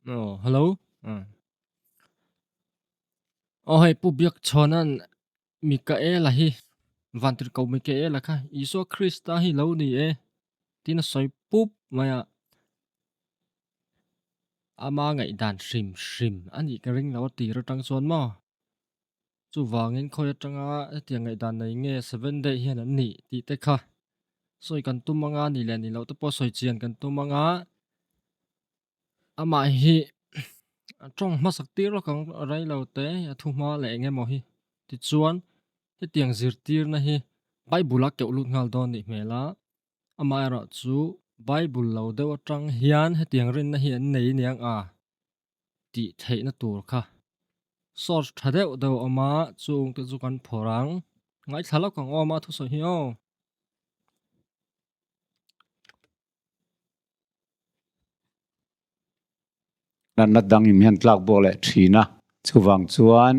Aw hello. Aw hei Pu Biakchhawna'n Mikaela hi Vantirhkoh Mikaela kha Isua Krista hi lo ni e tiin a sawi pup mai a. Ama ngaihdan hrim hrim a nih ka ring lo a tir atang chuan maw. Chuvangin khawi atanga hetiang ngaihdan nei nge Seven Day hian an nih tih te kha sawi kan tum anga ni leh ni loh te pawh sawi chian kan tum anga amah hi a tawng hmasak tir lawk ang rei lo te a thu hma leh eng emaw hi tichuan hetiang zirtirna hi Bible a keuh lut nghal dawn nih hmel a amaherawhchu Bible lo deuh atang hian hetiang rinna hi an nei aniang a. tih theihna tur kha source tha deuh deuh a awm a chung te chu kan phawrh ang ngaithla lawk ang awm a thusawi hi aw. Natna dang in hian tlak bawk leh thin a, chuvang chuan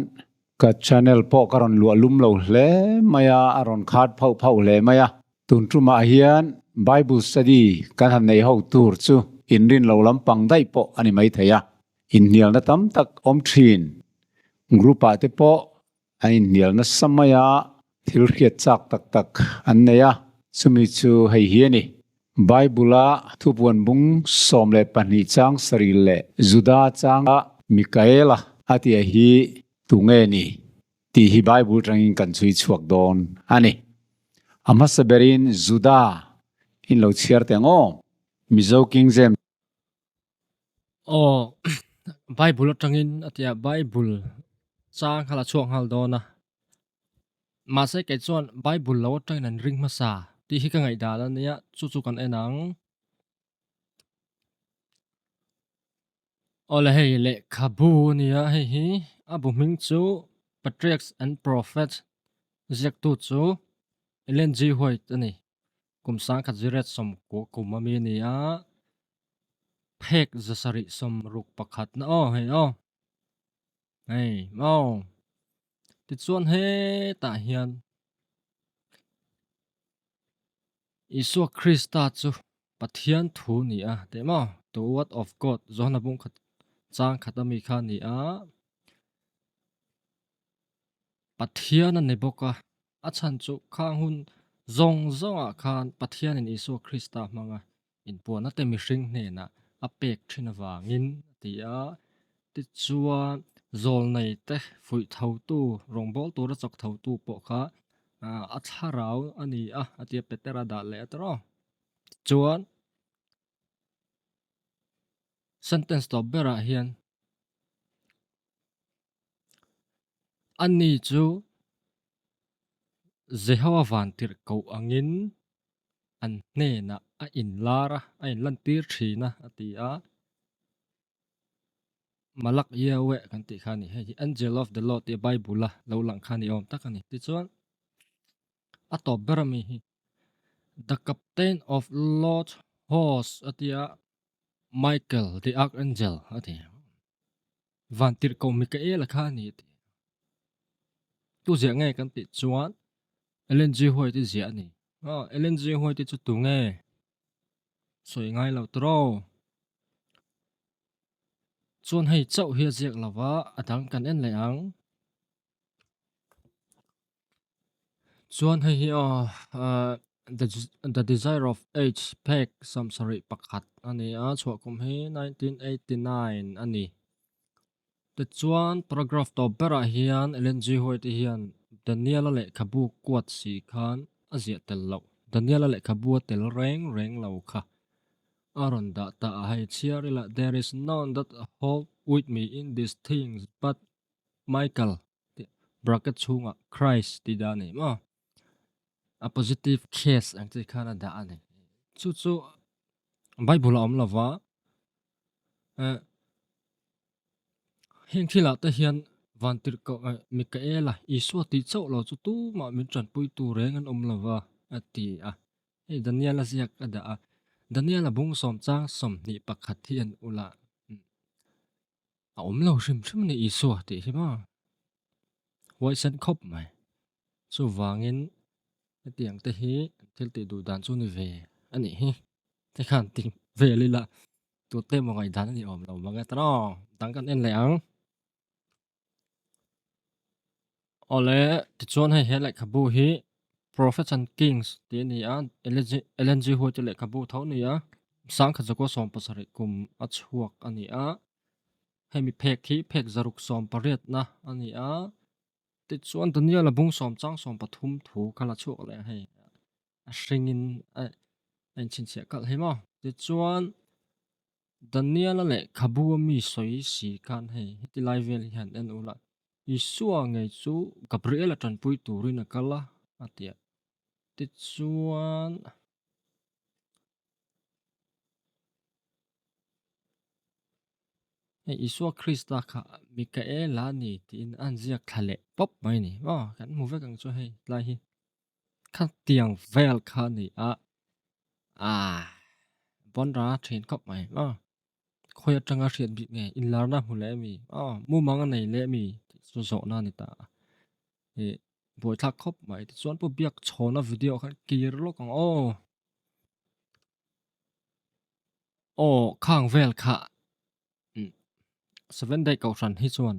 ka channel pawh ka rawn luah lum lo hle mai a, a rawn khat phauh phauh hle mai a. Tun tumah hian Bible study kan han nei ho tur chu inrin lo lampang daih pawh a ni maithei a. Inhnialna tam tak awm thin. Group ah te pawh an inhnial nasa mai a, thil hriat chak tak tak an nei a, chumi chu hei hi a ni. Bible a thupuan bung 12 chang sarih leh Juda changa Mikaela a tia hi tunge ni? Tih hi Bible tangin kan chhui chhuak dawn a ni. A hmasa berin Juda in lo chhiar teh ang aw. Mizo King James. Aw, Bible atangin a tia Bible chang kha la chhuak nghal dawn a. Mahse kei chuan Bible lo atangin an ring hmasa tih hi ka ngaihdan a nia, chu chu kan en ang. Awle hei lehkhabu a nia hei hi a bu hming chu Patriarchs and Prophets ziaktu chu Ellen G White a ni kum sangkhat ziriat sawmkua kum ami a ni a phek zasarih sawmruk pakhat na aw hei aw hei aw tichuan hetah hian Isua Krista chu Pathian thu ni a teh maw? The word of God Johana bung khat chang khat ami kha ni a. Pathian a ni bawk a, a chhan chu khang hun zawng zawngah khan Pathianin Isua Krista hmanga inpuahna te mihring hnenah a pek thin avangin a ti a. Tichuan zawlnei te fuih thotu, rawngbâwl tura chawk thotu pawh kha a thlarau a ni a, a ti a, Petera dah leh a ti rawh. Tichuan sentence tawp berah hian Ani chu Jehovah vantirhkoh angin an hnenah a inlar a, a inlantir thin a, a ti a. Malak Yahweh kan tih kha a ni. Hei hi Angel of the Lord tih Bible-a lo lang kha ni awm tak a ni. Tichuan, a tawp ber ami hi The Captain of Lord's Hosts a ti a, Michael the Archangel a ti. Vantirhkoh Mikaela kha a ni a ti. Tu ziah nge kan tih chuan Ellen G. White i ziah a ni. Aw, Ellen G. White i chu tu nge? Sawi ngai lo tawrh. Chuan hei chauh hi a ziak lo va, a dang kan en leh ang. Chuan hei hi aw The Desire of Age phek 71 a ni a, chhuah kum hi 1989 a ni. Tichuan paragraph tawp berah hian Ellen G. White hian Daniel-a lehkhabu kuat si khan a ziah tel loh. Daniel-a lehkhabu a tel reng reng lo kha a rawn dah ta a, hei chhiar ila There is none that hold with me in these things but Michael tih bracket chhungah Christ tih dah a ni maw? A positive case ang chi khan a dah a ni. Chu chu Bible a awm lo va, eh heng thilah te hian Vantirhkoh eh Mikaela Isua tih chauh lo chu tumah min tanpui tu reng an awm lo va a ti a. Hei Daniel-a ziak a dah a, Daniel-a bung sawm chang 21 hi an ul a. A awm lo hrim hrim a ni Isua tih hi maw? Huaisen khawp mai. Chuvangin hetiang te hi thil tih duh dan chu ni ve a nih hi. Tikhan ti vel ila. Tute emaw ngaihdan a ni awm lo mang e tawh. Dang kan en leh ang. Awle, tichuan hei he lehkhabu hi Prophets and Kings tih a ni a, Ellen G. White lehkhabu tho a ni a, sangkhat zakua 70 kum a chhuak a ni a, hemi phek hi phek zaruk sawm pariatna a ni a, tichuan Daniel-a bung sawm chang sawm pathum thu kha la chhuak leh a hei. A hringin a inchhinchhiah kalh hi maw? Tichuan, Daniel-a lehkhabu a mi sawi si khan hei heti lai vel hi han en ula, Isua ngei chu Gabriel-a tanpui turin a kal a, a ti a. Tichuan, hei Isua Krista kha Mikaela a ni tiin a han ziak thla leh pawp mai a ni maw? Kan hmu vek ang chu hei tlai hi. Khatiang vel kha a ni a, aah Bondra thin khawp mai maw? Khawi atanga hriat bik nge inlarna hmu leh ami aw mumang a nei leh ami tih chu zawhna a ni ta a, ih buaithlak khawp mai tichuan pu biak chhawna video khan kir lawk ang aw. Aw khang vel kha Seven Day Kohhran hi chuan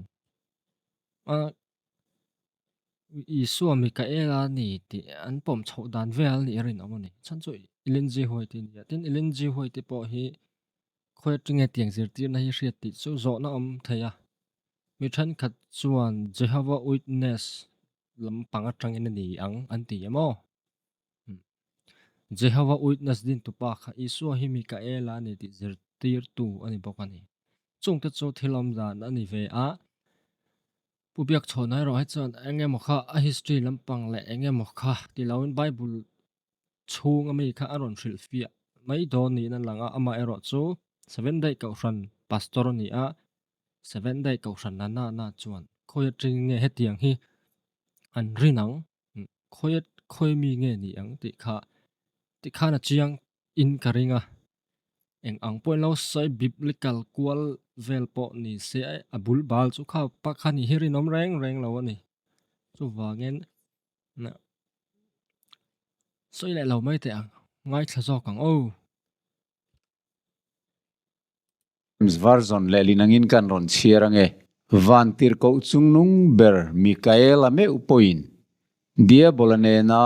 a Isua Mikaela ni tih an pawm chhoh dan vel a nih a rinawm a ni. Chhan chu Ellen G. White a ni a, tin Ellen G. White te pawh hi khawi atanga tiang zirtirna hi hriat tih chu zawhna awm thei a. Mi thenkhat chuan Jehovah Witness lampang atangin a ni ang an ti em aw? Jehovah Witness dintupa kha Isua hi Mikaela a ni tih zirtirtu a ni bawk a ni. Chungte chu thil awm dan a ni ve a. Pu Biakchhawna erawh hi chuan eng emaw kha a history lampang leh eng emaw kha ti loin Bible chhung ami kha a rawn hrilhfiah mai dawn niin a lang a, amaherawh chu Seventh Day Kohhran Pastor a ni a, Seventh Day Kohhran na na na chuan khawi atangin nge hetiang hi an rin ang? Khawi khawi mi nge ni ang tih kha tih khan a chiang in ka ring a, eng ang pawhin lo sawi biblical kual vel pawh ni se a bul bal chu kha pak kha ni hi rinawm reng reng lo a ni. Chuvangin sawi leh lo mai teh ang, ngaithla zawk ang aw. James Version lehlin angin kan rawn chhiar ange. Vantirhkoh chungnung ber Mikaela meuh pawhin Diabola nena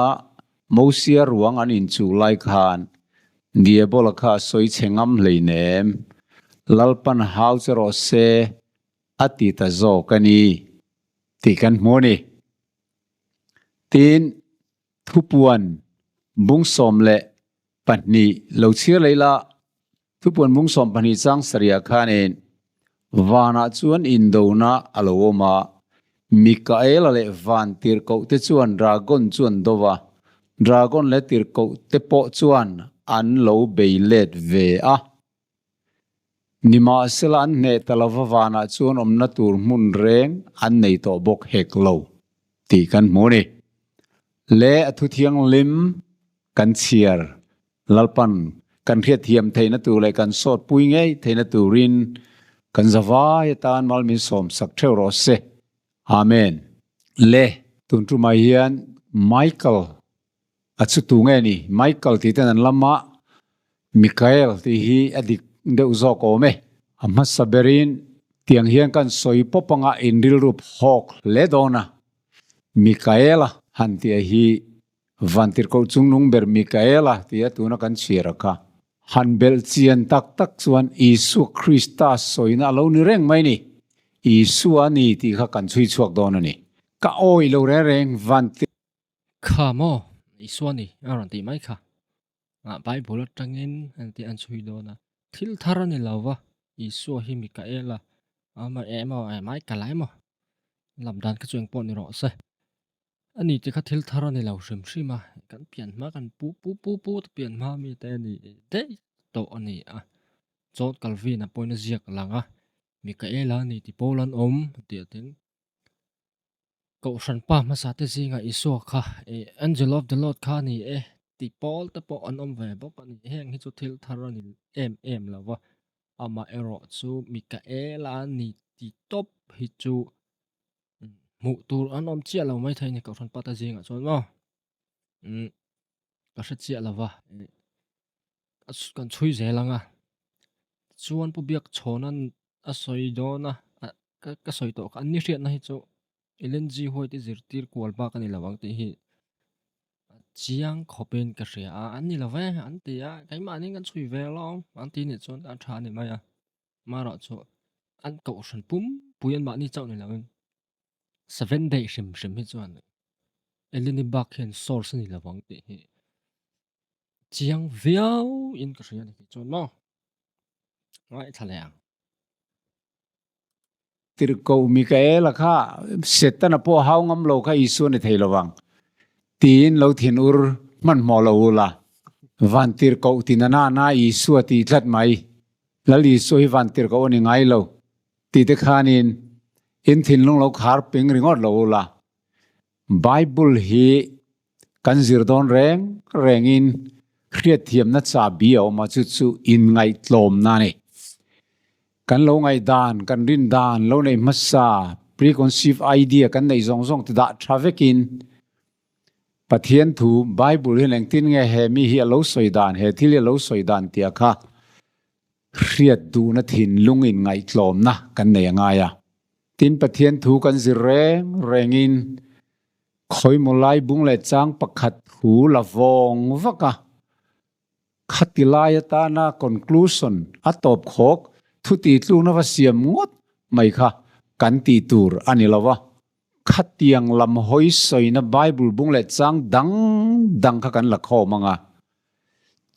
Mosia ruang an inchuh lai khan Diabola kha a sawi chhe ngam hleinem, Lalpan hau che rawh se a ti ta zawk a ni tih kan hmu a ni. Tin, thupuan bung 12 lo chhiar leh ila, Thupuan bung 12 chang sarih khanin vanah chuan indona a lo awm a, Mikaela leh van tirhkohte chuan dragon chu an do va, dragon leh tirhkohte pawh chuan an lo bei let ve a. Nimahsela an hneh ta lova vanah chuan awmna tur hmun reng an nei tawh bawk hek lo tih kan hmu a ni. Le a thuthianghlim kan chhiar Lalpan kan hriatthiam theihna tur leh kan sawtpui ngei theihna turin kan zavai atan mal min sawmsak theuh rawh se. Amen. Le tun tumah hian Michael a chu tu nge ni? Michael tih ten an lam a, Mikael tih hi a dik deuh zawk awm e. A hmasa berin tiang hian kan sawi pawp anga inrilru phawk hle dawn a, Mikaela han tih hi Vantirhkoh chungnung ber Mikaela tia tuna kan chhiar a kha. Han belh chian tak tak chuan Isua Krista sawina a lo ni reng mai ni. Isua a ni tih kha kan chhui chhuak dawn a ni. Ka awih lo reng reng Vantir. Kha maw Isua ni a rawn tih mai kha. Ah Bible atangin an tih an chhui dawn a. Thil thar a ni lo va, Isua hi Mikaela a emaw Michael a emaw lam dan kha chu engpawh ni rawh se. A ni tih kha thil thar a ni lo hrim hrim a, kan pian hma kan pu pu pu pu te pian hma mi te a ni daih tawh a ni a, John Calvin a pawhin a ziak lang a, Mikaela a ni ti pawl an awm tih a tin. Kohhran pa hmasa te zingah Isua kha ih Angel of the Lord kha a ni e ti pawl te pawh an awm ve bawk a ni, heng hi chu thil thar a ni em em lo va, amaherawh chu Mikaela a ni ti tawp hi chu Hmuh tur an awm chiah lo maithei a ni Kohhran pata zingah chuan maw umm ka hre chiah lo va kan chhui zel ang a. Chuan Pu Biakchhawna'n a sawi dawn a, ka sawi tawh kha, an ni hriatna hi chu Ellen G. White i zirtir kual bak a ni lo ang tih hi a chiang khawpin ka hria a, an ni lo ve an ti a, keimahni kan chhui ve alawm an ti nih chuan a tha a ni mai a, marawh chu an kohhran pumpui anmahni chauh ni loin Seven Day hrim hrim hi chuan Ellen-i bak hian source a ni lo ang tih hi chiang viau in ka hria a ni tih chuan maw ngaithla leh ang. Tirhkoh Mikaela kha Setana pawh hau ngam lo kha Isua ni thei lovang tiin lo thin ur hmanhmawh lo ula. Van tirhkoh ti na na na Isua tih tlat mai. Lal Isua hi van tirhkoh a ni ngai lo tih te khanin in thinlung lo khar ping ringawt lo ula. Bible hi kan zir dawn reng rengin hriatthiamna chahbi a awm a, chu chu inngaihtlawmna a ni. Kan lo ngaihdan, kan rindan, lo neih hmasa, preconceived idea kan neih zawng zawng te dah tha vekin Pathian thu Bible hian engtin nge he mi hi a lo sawi dan, he thil hi a lo sawi dan tih a kha hriat duhna thinlung inngaihtlawmna kan nei a ngai a. Tin, Pathian thu kan zir reng rengin Khawimaw lai bung leh chang pakhat hu la vawng vak a, khati lai atana conclusion a tawp khawk thu tihtlukna va siam ngawt mai kha kan tih tur a ni lo va. Khatiang lam hawi sawina Bible bung leh chang dang dang kha kan la khawm ang a,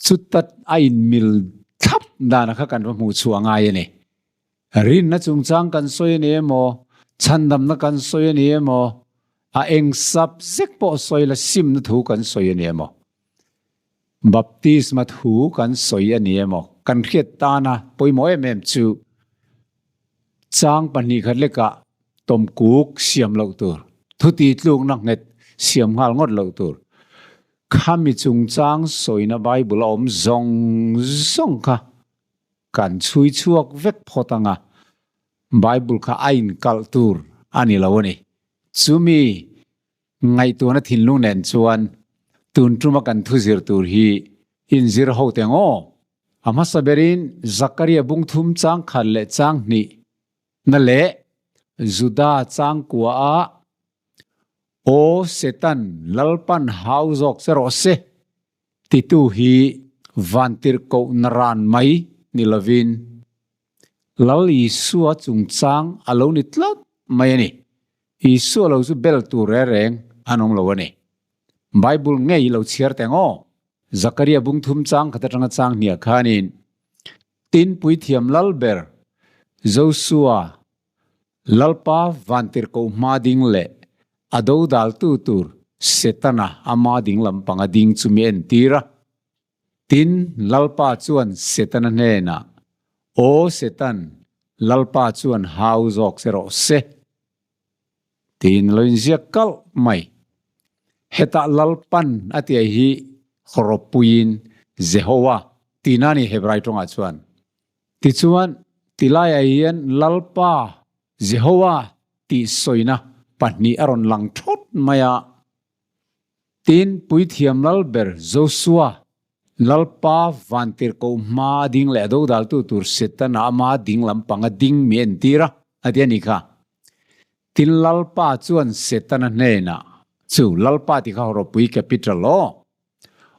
chuta a inmil thlap dana kha kan va hmuh chhuah ngai a ni. Rinna chungchang kan sawi a ni emaw, chhandamna kan sawi a ni emaw, a eng subject pawh sawi la simna thu kan sawi a ni emaw, baptisma thu kan sawi a ni emaw, kan hriat tana pawimawh em em chu chang pahnihkhat lekah tawmkuk siam loh tur, thuti tlukna nghet siam nghal ngawt loh tur, khami chungchang sawina Bible a awm zawng zawng kha Kan chhui chhuak vek phawt ang a, Bible kha a inkalh tur a ni lo a ni. Chumi ngaihtuahna thinlung nen chuan tun tuma kan thu zir tur hi inzir ho teng aw. A hmasa berin Zakaria bung thum chang khat leh chang hnih na leh Juda changkua ah Aw Setan Lalpan hau zawk che rawh se Titu hi vantirhkohna ran mai ni lovin Lal Isua chungchang a lo ni tlat mai a ni. Isua lo chu bel tur reng reng an awm lo a ni. Bible ngei lo chhiar teng aw. Zakaria bung thum chang khat atanga chang hniah khanin Tin puithiam lal ber Josua Lalpa vantirhkoh hma ding leh a dodaltu tur Setana ama ding lampanga ding chu mi entir a. Tin, Lalpa chuan Setana hnenah, Aw Setan, Lalpa chuan hau zawk che rawh se, tiin lo inziak kalh mai. Hetah Lalpan a tia hi hawrawppuiin Jehowa tihna a ni Hebrai tawngah chuan. Tichuan, tilaiah hian Lalpa, Jehovah tih sawina pahnih a rawn lang thawt mai a. Tin, Puithiam Lal ber Josua, Lalpa vantirhkoh hma a ding leh a dodaltu tur Setana ama ding lampang a ding mi entir a, a ti a ni kha. Tin, Lalpa chuan Setana hnenah, Chu, Lalpa ti kha ropui capital aw.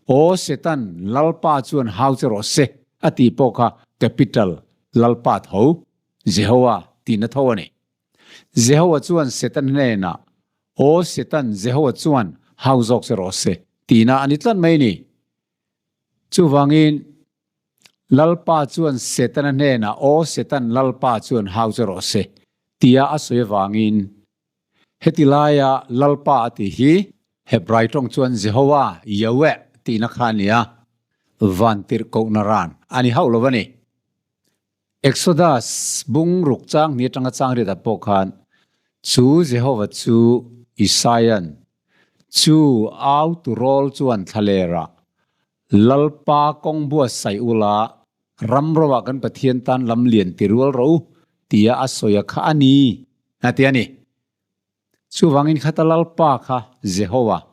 Aw Setan, Lalpa chuan hau che rawh se, a tih pawh kha capital Lalpa tho, Jehovah tihna tho a ni. Jehovah chuan Setan hnenah, Aw Setan, Jehovah chuan hau zawk che rawh se, tihna a ni tlat mai ni. Chuvangin, Lalpa chuan Setana hnenah, Aw Setan, Lalpa chuan hau che rawh se, tia a sawi avangin, Heti laia Lalpa a tih hi Hebrai tawng chuan Jehovah, Yahweh, tihna kha a ni a, vantirhkohna ran a ni hauh lo a ni. Exodus bung ruk chang hnih atanga chang riatah pawh khan chu Jehovah chu Isaia'n chu au turawl chuan thlalerah Lalpa kawng buatsaih ula, ram roah kan Pathian tan lam lian ti rual rawh u, tia a sawi a kha a ni, a ti a ni. Chuvangin khata Lalpa kha Jehovah,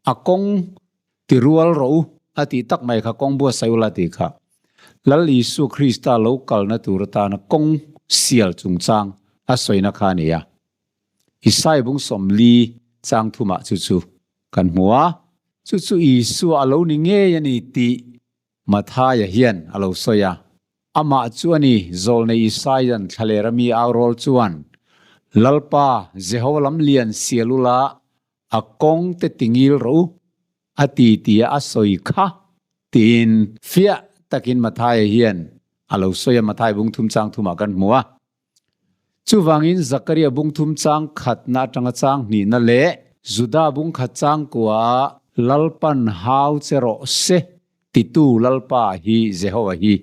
a kawng ti rual rawh u, a tih tak mai kha kawng buatsaih ula tih kha. Lal Isua Krista lo kalna tur atana kawng sial chungchang a sawina kha a ni a. Isai bung 40 chang thumah chu chu kan hmu a, chu chu Isua a lo ni ngei a ni tih Mathaia hian a lo sawi a. Amah chu a ni, Zawlnei Isaia'n thlalera mi au rawl chuan, Lalpa, Jehova lam lian sial ula, a kawng te tingil rawh u, a ti tia a sawi kha, tiin fiah takin Mathaia hian a lo sawi a, Mathai bung thum chang thumah kan hmu a. Chuvangin Zakaria bung thum chang khatna atanga chang hnihna leh Juda bung khat chang kuaah Lalpan hau che rawh se titu Lalpa hi Jehova hi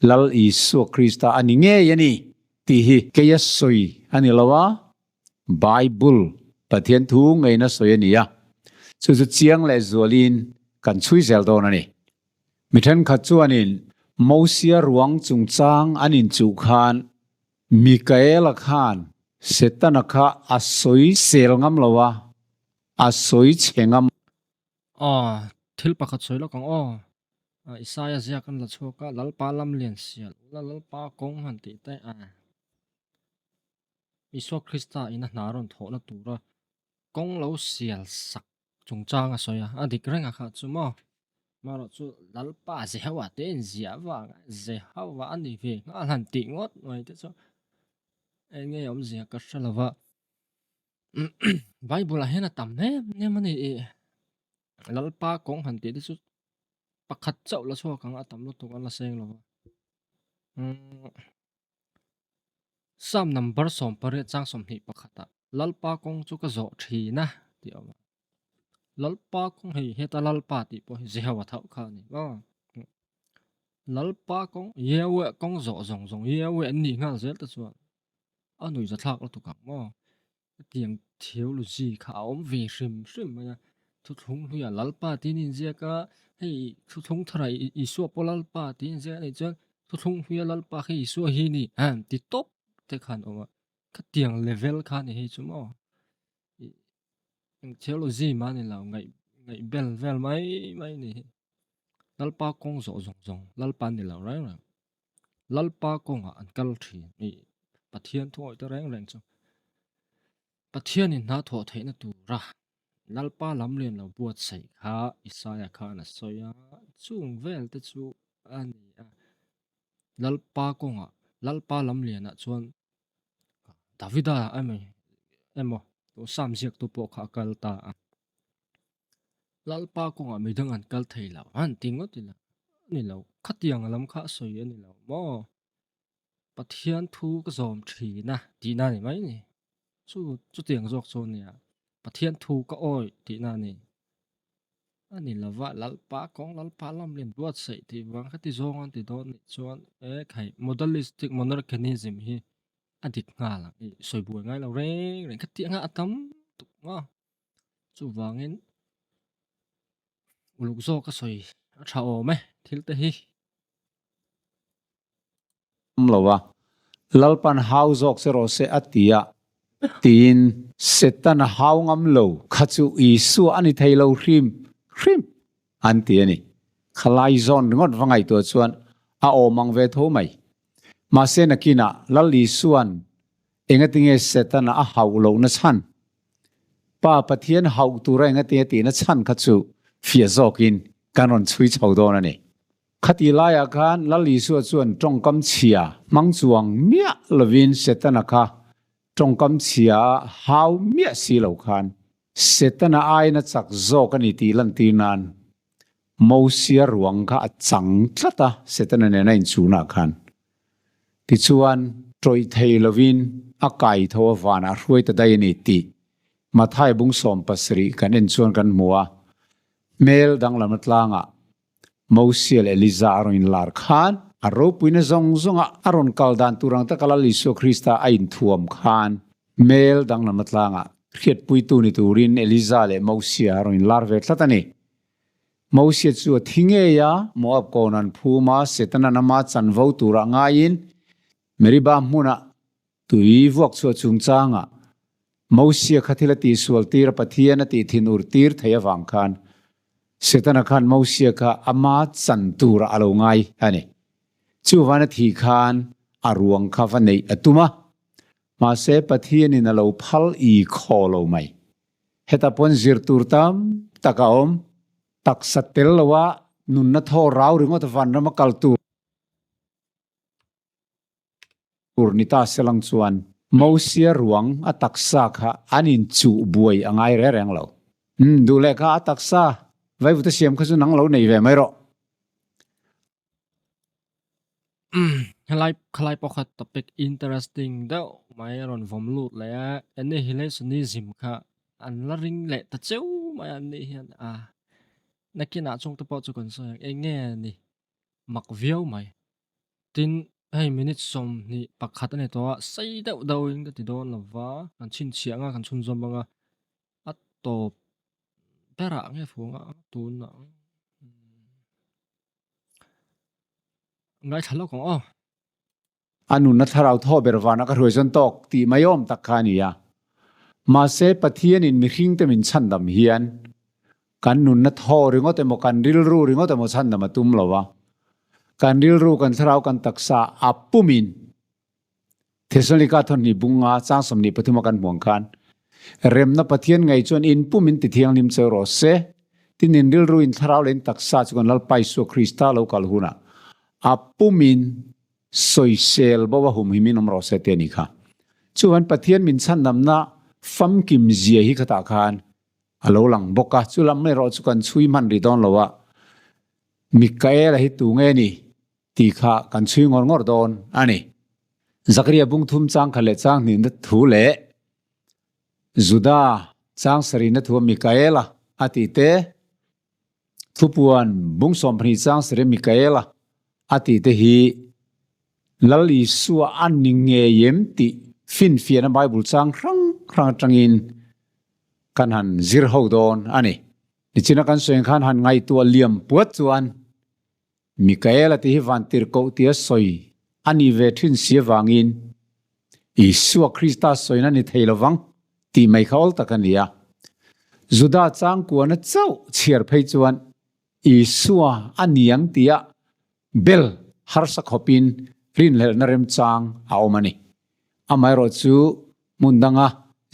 Lal Isua Krista a ni ngei a ni tih hi keia sawi a ni lo a, Bible Pathian thu ngeina sawi a ni a, chu chu chiang leh zualin kan chhui zel dawn a ni. Mi thenkhat chuanin Mosia ruang chungchang an inchuh khan Mikaela khan Setana kha a sawi sel ngam lo a, a sawi chhe ngam. Aw, thil pakhat sawi lawk ang aw. Isaia ziak an la chhuak a, Lalpa lam lian sial ula Lalpa kawng han tih te a. Isua Krista in a hna rawn thawhna tura kawng lo sial sak chungchang a sawi a, a dik reng a kha chu maw? Marawh chu Lalpa Jehovah te in ziah vang a, Jehovah a ni ve nghal han tih ngawt mai te chu eng nge awmzia ka hre lo va. Bible ah hian a tam em em a ni i Lalpa kawng han tih te chu pakhat chauh la chhuak ang a tam lutuk a la seng lo va. Psalm number 18 chang 21 ah Lalpa kawng chu ka zawh thin a tih a awm a. Lalpa kawng hei heta Lalpa tih pawh hi Jehovah thauh kha a ni maw. Lalpa kawng Yahweh kawng zawh zawng zawng Yahweh an nih nghal zel te chuan a nuihza thlak lutuk ang maw. Hetiang theology kha a awm ve hrim hrim mai a. Thuthlung hluiah Lalpa tiin inziak a, hei thuthlung tharah Isua pawh Lalpa tiin inziak a nih chuan thuthlung hluia Lalpa khi Isua hi a ni han ti tawp te khan a awm a. Khatiang level kha a ni hei chu maw. Eng theology mah a ni lo, ngaih ngaih bel vel mai mai a ni hi. Lalpa kawng zawh zawng zawng Lalpa a ni lo reng reng. Lalpa kawngah an kal thin i Pathian thuawih te reng reng chu Pathianin hna thawh theihna tura Lalpa lam lian lo buatsaih kha Isaia khan a sawi a, chung vel te chu a ni a. Lalpa kawngah Lalpa lam lianah chuan Davida emaw Sam ziaktu pawh kha a kal ta a. Lalpa kawngah midang an kal thei lo han ti ngawt ila a ni lo. Khatiang lam kha a sawi a ni lo maw? Pathian thu ka zawm thin a tihna a ni mai ni. Chu chutiang zawk chu a nia. Pathian thu ka awi tihna a ni. A ni lova Lalpa kawng Lalpa lam lian buatsaih tih vang khati zawng an ti dawn nih chuan e khai modalistic monarchianism hi a dik nghal ang i sawi buai ngai lo reng reng khatiang a tam tuk maw? Chuvangin uluk zawk a sawi a tha awm e thil te hi. Awm lo a, Lalpan hau zawk che rawh se a ti a, tiin Setana hau ngam lo kha chu Isua a ni thei lo hrim hrim an ti a ni. Khalai zawn ringawt va ngaihtuah chuan a awm ang ve tho mai. Mahse nakinah Lal Isua'n Engatinge Setana a hauh lohna chhan? Pa Pathian hauh tura engatinge tihna chhan kha chu fiah zawkin kan rawn chhui chho dawn a ni. Khati laiah khan Lal Isua chuan tawngkam chhia hmang chuang miah lovin Setana kha tawngkam chhia a hau miah si lo khan Setana aiin a chak zawk a ni tih lantir nan Mosia ruang kha a chang tlat a, Setana nena inchhunah khan. Tichuan, tawih thei lovin a kai tho a vanah hruai ta daih a ni tih Mathai bung 70 kan en chuan kan hmu a. Hmel danglam atlangah Mosia leh Eliza a rawn inlar khan a ropuina zawng zawnga a rawn kal dan tur ang taka Lal Isua Krista a inthuam khan hmel danglam atlangah hriatpuitu ni turin Eliza leh Mosia a rawn inlar ve tlat a ni. Mosia chu a thi ngei a, Moab kawn an phum a, Setana'n ama chanvo turah ngaiin Meribah hmunah tui vuak chhuah chungchangah Mosia kha thil a tihsual tir a, Pathian a tih thinur tir thei avang khan Setana khan Mosia kha ama chan turah a lo ngai a ni. Chuvan a thih khan a ruang kha va neih a tum a, mahse Pathianin a lo phal i khaw lo mai. Heta pawn zir tur tam tak a awm. Taksa tel loa nunna thaw rau ringawt vanram a kal tur. Tur ni ta selang chuan Mosia ruang a taksa kha an inchuh buai a ngai reng reng lo. Umm, duh leh kha a taksa vaivuta siam kha chu nang lo nei ve mai rawh. Umm, helai khalai pawh kha topic interesting deuh mai a rawn vawm lut leh a, annihilationism kha an la ring leh ta cheu mai a an nih hian a nakinah chungte pawh chu kan sawi ang eng nge ni mak viau mai. Tin, hei minute 21 a ni tawh a, sei deuh deuhin ka ti dawn lo va, kan chhinchhiah anga kan chhunzawm anga a tawp berah nge fuh anga tunah ngaithla lawk ang aw. A nunna thlarau thaw ber vana ka hruai zawn tawk tih mai awm tak kha a ni a. Mahse, Pathianin mihringte min chhandam hian kan nunna thaw ringawt emaw kan rilru ringawt emaw chhandam a tum lo a. Kan rilru, kan thlarau, kan taksa a pumin Thesalonika thawnhnih bunga chang 23 a kan hmuang khan remna Pathian ngei chuan in pumin ti thianghlim cheu rawh se. Tin in rilru in thlarau leh in taksa chu kan Lalpa Isua Krista lo kal hunah a pumin sawisel bo a humhim in awm rawh se te a ni kha. Chuan Pathian min chhandamna famkim zia hi khatah khan a lo lang bawk a, chu lam erawh chu kan chhui hman rih dawn lo a, Mikaela hi tu nge ni tih kha kan chhui ngawr ngawr dawn a ni. Zakaria bung thum chang khat leh chang hnihna thu leh Juda chang sarihna thu a Mikaela a tih te, Thupuan bung 12 chang sarih Mikaela a tih te hi Lal Isua a ni ngei em tih finfiahna Bible chang hrang hrang atangin kan han zir ho dawn a ni. Nichina kan sawi ang khan han ngaihtuah liam puat chuan Mikaela tih hi vantirhkoh tia sawi a nih ve thin si avangin Isua Krista sawina ni thei lovang tih mai kha awl tak a ni a. Juda changkuana chauh chhiar phei chuan Isua a ni ang tia bel harsa khawpin rinhlelhna remchang a awm a ni. Amaherawhchu chu hmun danga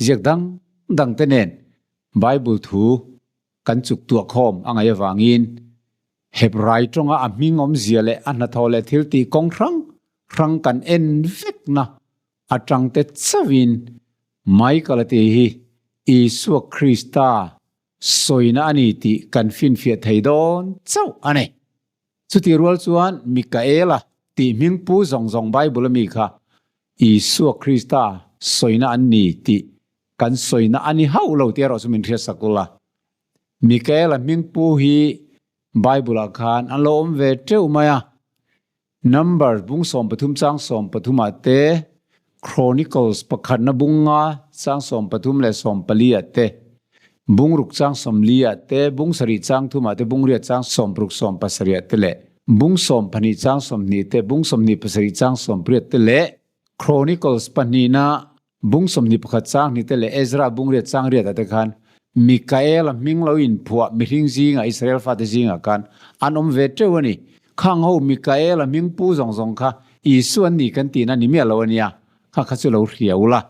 ziak dang dangte nen Bible thu kan chuk tuah khawm a ngaih avangin Hebrai tawnga a hming awmzia leh a hnathawh leh thil tih kawng hrang hrang kan en vekna atangte chauhin Michael a tih hi Isua Krista sawina a ni tih kan finfiah thei dawn chauh a ni. Chutih rual chuan Mikaela tih hming pu zawng zawng Bible ami kha Isua Krista sawina an ni tih kan sawina a ni hauh lo tih erawh chu min hriatsak ula. Mikaela hming pu hi Bible ah khan an lo awm ve teuh mai a. Numbers bung 13 chang 13 ah te, Chronicles pakhatna bung nga chang 13 leh 14 ah te, bung ruk chang 40 ah te, bung sarih chang thum ah te, bung riat chang 60 70 ah te leh bung 12 chang 20 te, bung 27 chang 18 te leh Chronicles pahnihna Bung 21 chang hnih te leh Ezra bung riat chang riat ah te khan Mikael a hming lo inphuah mihring zingah Israel fate zingah khan an awm ve teuh a ni. Khang ho Mikael a hming pu zawng zawng kha Isua an ni kan tihna ni miah lo a nia, kha kha chu lo hria ula.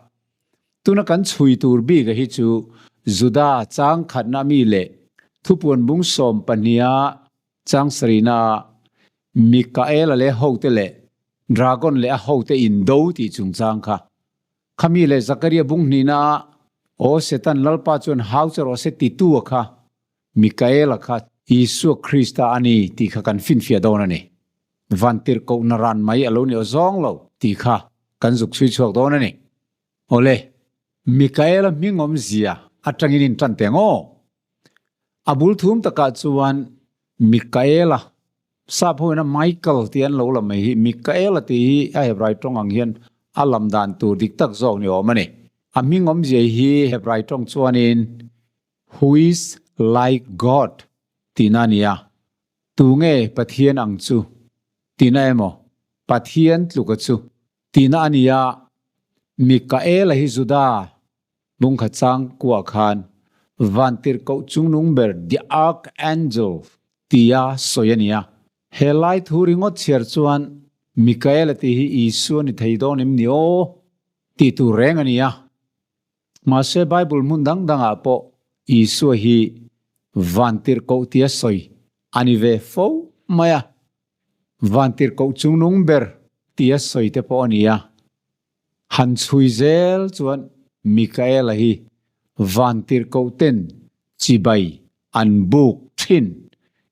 Tuna kan chhui tur bik a hi chu Juda chang khatna mi leh thupuan bung 12 a chang sarihna ah Mikael a leh hote leh Dragon leh a hote indo tih chungchang kha. Khami leh Zakaria bung hnihna ah Aw Setan Lalpa chuan hau che rawh se titu a kha Mikaela kha Isua Krista a ni tih kha kan finfiah dawn a ni. Vantirhkohna ran mai a lo ni aw zawng lo tih kha kan zuk chhui chhuak dawn a ni. Awle, Mikaela hming awmzia atangin in tan teh ang aw. A bul thum takah chuan Mikaela, sap ho ina Michael tih an lo la mai hi, Mikaela tih hi a Hebrai tawng ang hian a lam dan tur dik tak zawk ni awm a ni. A hming awmzia hi Hebrai tawng chuanin Who is like God tihna a ni a, tunge Pathian ang chu tihna emaw Pathian tluka chu tihna a ni a, Mikaela hi Juda Bungkhat chang kuah khan Vantirhkoh chungnung ber The Archangel tia sawi a ni a. He lai thu ringawt chhiar chuan Mikaela tih hi Isua ni thei dawn em ni aw? tih tur reng a ni a. Mahse Bible hmun dang dangah pawh Isua hi vantirhkoh tia sawi a ni ve fo mai a. Vantirhkoh chungnung ber tia sawi te pawh a ni a. Han chhui zel chuan Mikaela hi vantirhkoh ten chibai an buk thin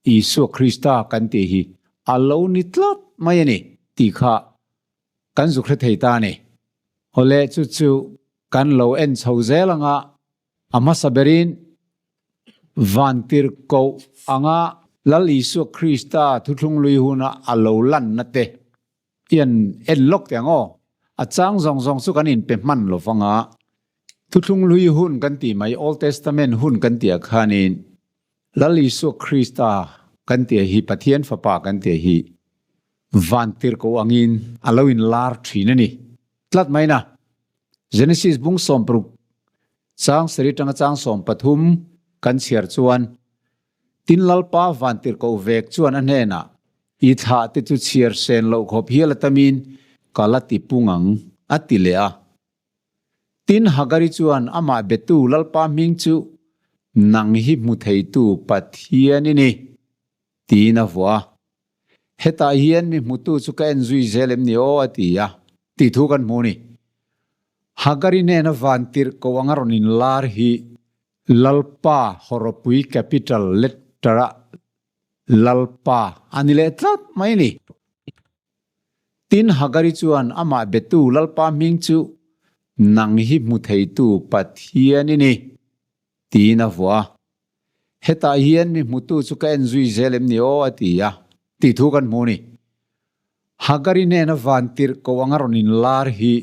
Isua Krista kan tih hi a lo ni tlat mai a ni tih kha kan zuk hre thei ta a ni. Awle chu chu kan lo en chho zel anga a hmasa berin vantirhkoh anga Lal Isua Krista thuthlung lui huna a lo lanna te I an en lawk teh ang aw. A chang zawng zawng chu kan inpe hman lo vang a. Thuthlung hlui hun kan tih mai, Old Testament hun kan tih ah khanin Lal Isua Krista kan tih hi, Pathian Fapa kan tih hi vantirhkoh angin a lo inlar thin a ni tlat mai na. Genesis bung 60 chang sarih tanga chang 13 kan chhiar chuan Tin Lalpa vantirhkoh vek chuan a hnenah, I thlah te chu chhiar sen loh khawp hial a tamin ka la ti pung ang, a ti leh a. Tin Hagari chuan amah betu Lalpa hming chu nang hi hmu theitu Pathian i ni, tiin a vuah a. Hetah hian mi hmutu chu ka en zui zel em ni aw, a ti a, tih thu kan hmu a ni. Hagari hnena vantirhkoh anga rawn inlar hi Lalpa Hawrawpui Capital Letter-a Lalpa a ni leh tlat mai a ni. Tin, Hagari chuan amah betu Lalpa hming chu nang hi hmu theitu Pathian i ni, tiin a vuah a. Hetah hian mi hmutu chu ka en zui zel em ni aw, a ti a, tih thu kan hmu a ni. Hagari hnena vantirhkoh anga rawn inlar hi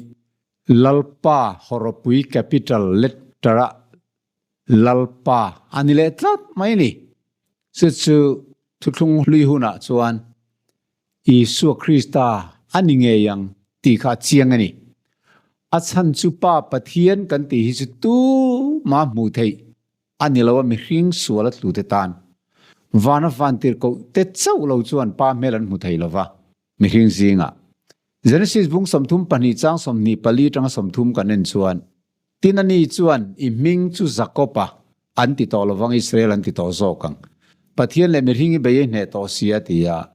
Lalpa Hawrawpui Capital Letter-a Lalpa a ni leh tlat mai a ni. Chu chu thuthlung hlui hunah chuan Isua Krista a ni ngei ang tih kha a chiang a ni. A chhan chu Pa Pathian kan tih hi chu tumah hmuh theih a ni lo a, mihring sual a tlu te tan vana vantirhkoh te chauh lo chuan Pa hmel an hmu thei lo va. Mihring zingah. Genesis bung 32 chang 24 atanga 30 kan en chuan, Tin ani chuan i hming chu Jakob-a an ti tawh lovang, Israel an ti tawh zawk ang. Pathian leh mihring i bei a hneh tawh si a ti a.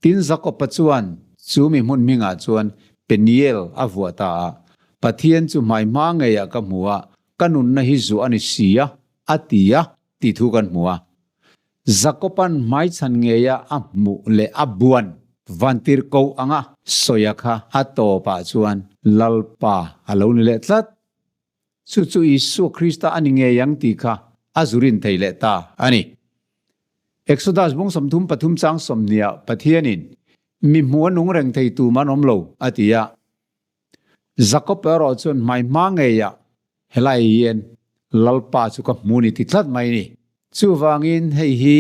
Tin Jakob-a chuan chu mi hmun hmingah chuan Peniel a vuah ta a, Pathian chu hmai hma ngeiah ka hmu a, ka nunna hi zuah a ni si a, a ti a, tih thu kan hmu a. Jakoban hmaichhan ngeia a hmuh leh a buan vantirhkoh anga sawia kha a tawpah chuan Lalpa a lo ni leh tlat. Chu chu Isua Krista a ni ngei ang tih kha a zu rin thei leh ta a ni. Exodus bung 33 chang 20 ah Pathianin, Mi hmuh a nung reng thei tum an awm lo, a ti a. Jakob erawh chuan hmai hma ngeiah helai hian Lalpa chu ka hmu ni ti tlat mai ni. Chuvangin hei hi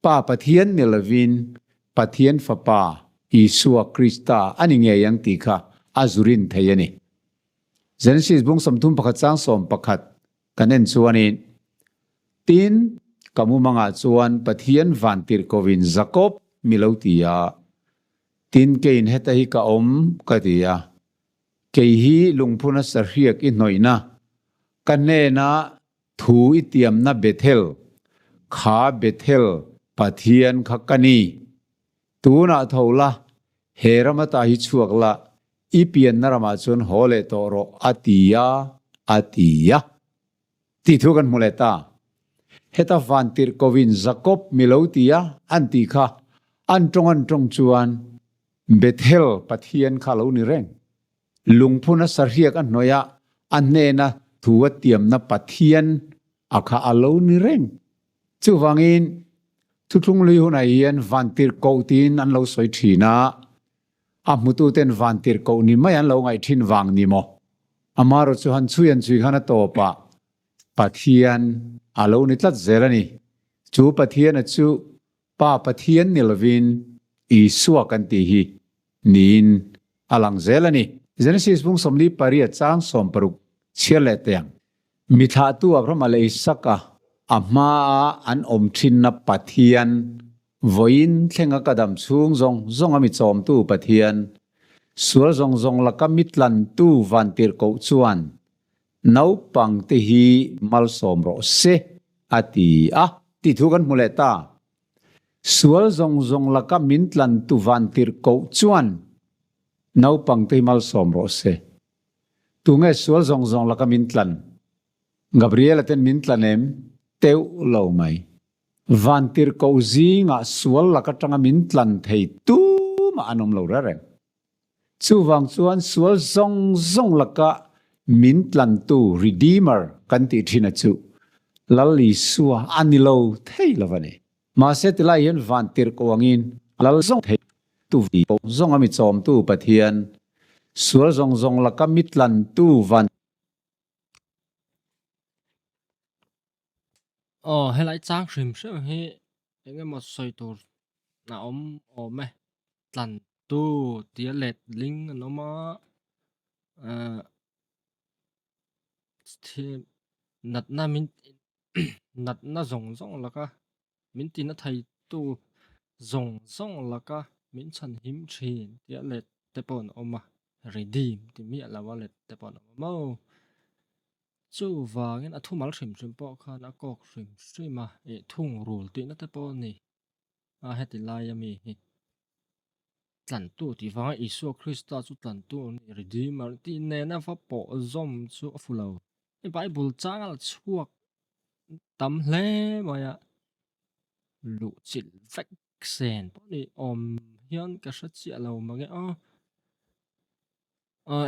Pa Pathian ni lovin Pathian Fapa Isua Krista a ni ngei ang tih kha a zu rin thei a ni. Genesis bung 31 chang 11 kan en chuanin, Tin, ka mumangah chuan Pathian vantirhkovin Jakob mi lo ti a, Tin, keiin heta hi ka awm, ka ti a. Kei hi lungphuna sahriak i hnawihna, ka hnena thu i tiamna Bethel, kha Bethel Pathian kha ka ni. Tunah tho la, he ram ata hi chhuak la, i pianna ramah chuan haw leh tawh rawh, a ti a, a ti a. Tih thu kan hmu leh ta. Heta vantirhkovin Jakob mi lo ti a, an tih kha an tawng an tawng chuan Bethel Pathian kha a lo ni reng. Lungphuna sahriak a hnawih a, a hnena thu a tiamna Pathian a kha a lo ni reng. Chuvangin thuthlung lui hunah hian vantirhkoh tiin an lo sawi thin a, A hmututen vantirhkoh ni mai an lo ngaih thin vang ni maw? Amaherawh chu han chhui an chhui khan a tawpah Pathian a lo ni tlat zel a ni. Chu Pathiana chu Pa Pathian ni lovin Isua kan tih hi niin a lang zel a ni. Genesis bung 48 chang 60 chhiar leh teh ang. Mi thlahtu Abrahama leh Isaka a hmaa an awm thinna Pathian. Vawiin thlenga ka dam chhung zawng zawnga mi chawmtu Pathian, sual zawng zawng laka mi tlantu vantirhkoh chuan naupangte hi malsawm rawh se, a ti a, tih thu kan hmu leh ta. Sual zawng zawng laka min tlantu vantirhkoh chuan naupangte hi malsawm rawh se. Tunge sual zawng zawng laka min tlan? Gabriela ten min tlan em? Teuh lo mai. Vantirhkoh zingah sual lak atanga min tlan thei tumah an awm lo reng reng. Chuvang chuan sual zawng zawng laka min tlantu Redeemer kan tih thin a chu Lal Isua a ni lo thei lo a ni. Mahse tilai hian vantirhkoh angin Lal zawng thei tu pawh zawng a mi chawmtu Pathian, sual zawng zawng laka mi tlantu van. Aw helai chang hrim hrim hi eng emaw sawi tur a awm awm e tlan tu tia let ling an awm a ahh thil natna min natna zawng zawng laka min tina thei tu zawng zawng laka min chhan him thin tia let te pawh an awm a redeem ti miah lo a let te pawh an awm a maw. Chuvangin a thumal hrim hrim pawh khan a kawk hrim hrim a, ih thungrul tihna te pawh a ni a heti laia mi hi. Tlantu tih vanga Isua Krista chu tlantu a ni, Redeemer tih nena va pawh zawm chu a fu lo. Hei Bible chang a la chhuak tam hle mai a, luhchilh vek sen pawh ni awm hian ka hre chiah lo mange aw.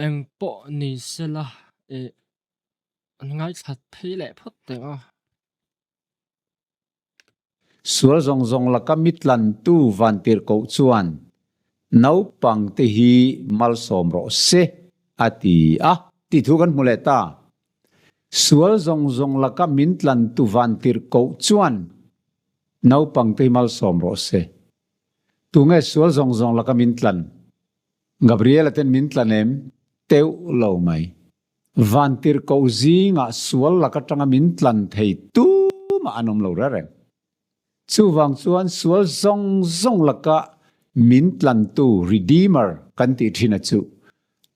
Eng pawh ni sela ih an ngaithla phei leh phawt teh a. Sual zawng zawng laka mi tlantu vantirhkoh chuan naupangte hi malsawm rawh se a ti a tih thu kan hmu leh ta. Sual zawng zawng laka min tlantu vantirhkoh chuan naupangte hi malsawm rawh se. Tunge sual zawng zawng laka min tlan? Gabriela ten min tlan em? Teuh lo mai. Vantirhkoh zingah sual lak atanga min tlan thei tumah an awm lo reng reng. Chuvang chuan sual zawng zawng laka min tlantu Redeemer kan tih thin a chu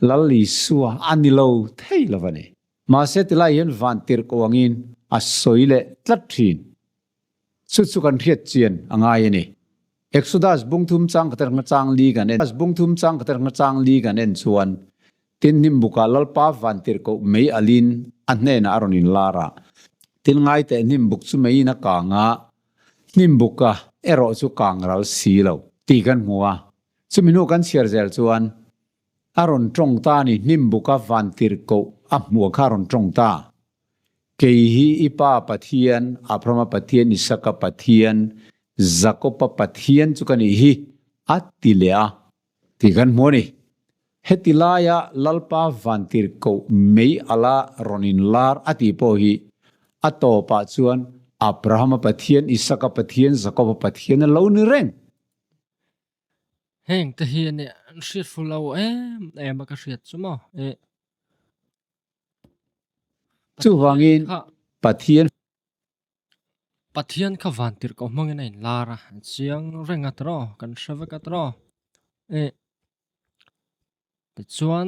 Lal Isua a ni lo thei lo a ni. Mahse tilai hian vantirhkoh angin a sawi leh tlat thin. Chu chu kan hriat chian a ngai a ni. Exodus bung thum chang khat atanga chang li kan en bung thum chang khat atanga chang li kan en chuan tin hnim bukah Lalpa vantirhkoh mei alin a hnenah a rawn inlar a. Tin ngai teh hnim buk chu meiin a kang a, hnim buka erawh chu kang ral si lo tih kan hmu a. Chumi hnu kan chhiar zel chuan a rawn tawng ta a ni, hnim buka vantirhkoh a hmuh kha a rawn tawng ta. Kei hi i pa Pathian, Abrahama Pathian, Isaka Pathian, Jakoba Pathian chu ka nih hi, a ti leh a, tih kan hmu a ni. Heti laia Lalpa vantirhkoh mei ala rawn inlar a tih pawh hi a tawpah chuan Abrahama Pathian, Isaka Pathian, Jakoba Pathian a lo ni reng. Heng te hi ania an hriat fu lo em em a ka hriat chu maw. Chuvangin Pathian. Pathian kha van tirh koh hmangin a inlar a, an chiang reng a tiraw, kan hre vek a tiraw. Eh, tichuan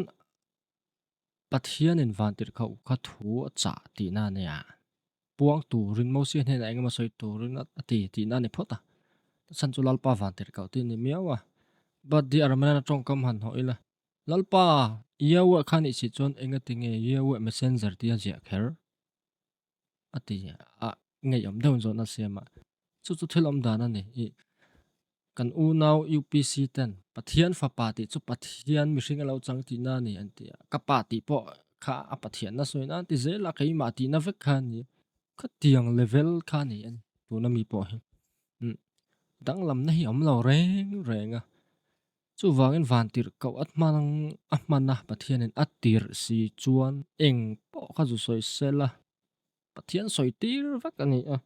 Pathianin van tirh koh kha thu a chah tihna a nia. Puang turin Mosia hnenah eng emaw sawi turin a ti tihna a ni phawt a. Chhan chu Lalpa van tirh koh tih a ni miau a. But di Aramanan a tawngkam han hawh ila. Lalpa, Yahweh kha nih si chuan engati nge Yahweh Messenger tia ziah kher? a ti a, ngeiawm deuhin zawhna a siam a. Chu chu thil awm dan a ni. Ih, kan unau UPC ten Pathian fapa tih chu Pathian mihring a lo chang tihna a ni an ti a. Ka pa tih pawh kha a Pathianna sawi nan ti zel a, keimah tihna vek kha a ni. Khatiang level kha a ni a ni tuna mi pawh hi. Umm, danglamna hi a awm lo reng reng a. Chuvangin vantirhkoh a hmang a hman a, Pathianin a tirh si chuan eng pawh kha zu sawi sel a, Pathian sawi tir vek a ni a.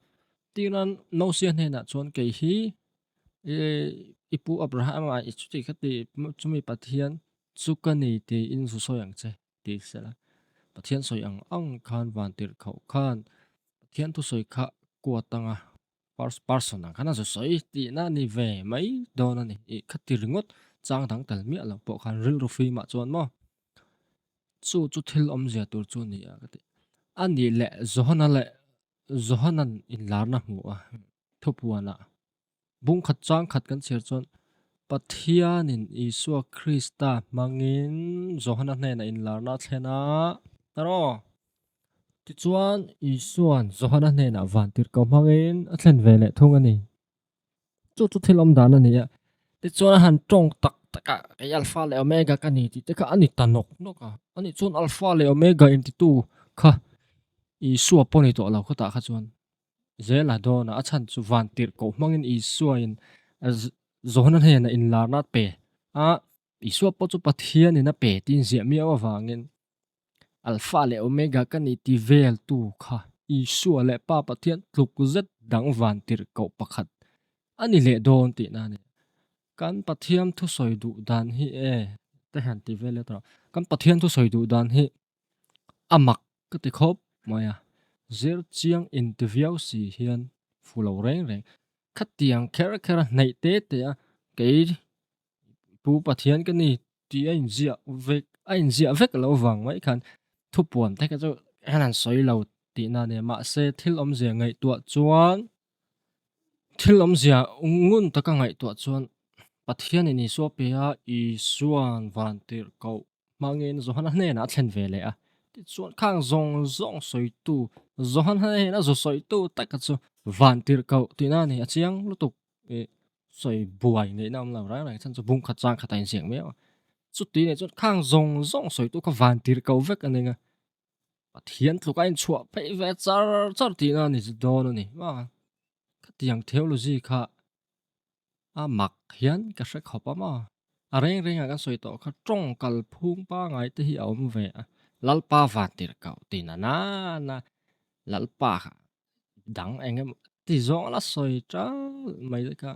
Tiran Mosia hnenah chuan kei hi i pu Abrahama i chuti kha ti chumi Pathian chu ka ni tiin zu sawi ang che ti sel a. Pathian sawi ang ang khan vantirhkoh khan Pathian thusawi kha kuat anga. First person ang khan a zu sawi tihna a ni ve mai dawn a ni. Ih khati ringawt chang dang tel miah lo pawh khan rilru fimah chuan maw chu chu thil awmzia tur chu a ni a ka ti. A nih leh Johana leh Johanan inlarna hmu a thupuanah bung khat chang khat kan chhiar chuan Pathianin Isua Krista hmangin Johana hnenah inlarna a thlen a, taraw? Tichuan, Isua'n Johana hnenah vantirhkoh hmangin a thlen ve leh thung a ni. Chu chu thil awm dan a ni a. Tichuan a han tawng tak tak a, Kei Alpha leh Omega ka ni tih te kha a ni ta nawk nawk a. Ani chuan Alpha leh Omega intitu kha Isua pawh ni tawh lo khawtah kha chuan zel a dawn a. A chhan chu vantirhkoh hmangin Isuain Johana hnenah inlarna a pe a. Isua pawh chu Pathianin a pe tiin ziah miau avangin Alpha leh Omega ka ni ti veltu kha Isua leh Pa Pathian tluk zet dang van tirhkoh pakhat a ni leh dawn tihna a ni. Kan Pathian thusawi duh dan hi e te hian ti vel let rawh. Kan Pathian thusawi duh dan hi a mak ka ti khawp mai a, zir chiang inti viau si hian fu lo reng reng. Khatiang kher kher a hnaih te te a kei Pu Pathian ka ni tih a inziah vek a inziah vek loh vang mai khan thupuan te kha chu hian an sawi lo tihna a nia mahse thil awmzia ngaihtuah chuan thil awmzia ngun taka ngaihtuah chuan Pathianin Isua pe a Isua'n vantirhkoh hmangin Johana hnenah a thlen ve leh a tichuan khang zawng zawng sawitu Johana hnena zu sawitu taka chu vantirhkoh tihna a ni a chiang lutuk. Ih sawi buai neihna awm lo reng reng chhan chu bung khat chang khat a inziak miau a. Chuti nih chuan khang zawng zawng sawi tu kha van tir ko vek a ning a. Pathian tluk a inchhuah phei ve char char tihna a ni dawn a ni. Khatiang theology kha a mak hian ka hre khawp a maw. A reng rengah kan sawi tawh kha tawng kal phung pangai te hi a awm ve a. Lalpa van tir ko tih na nana Lalpa kha dang eng emaw ti zawng la sawi tal mai te kha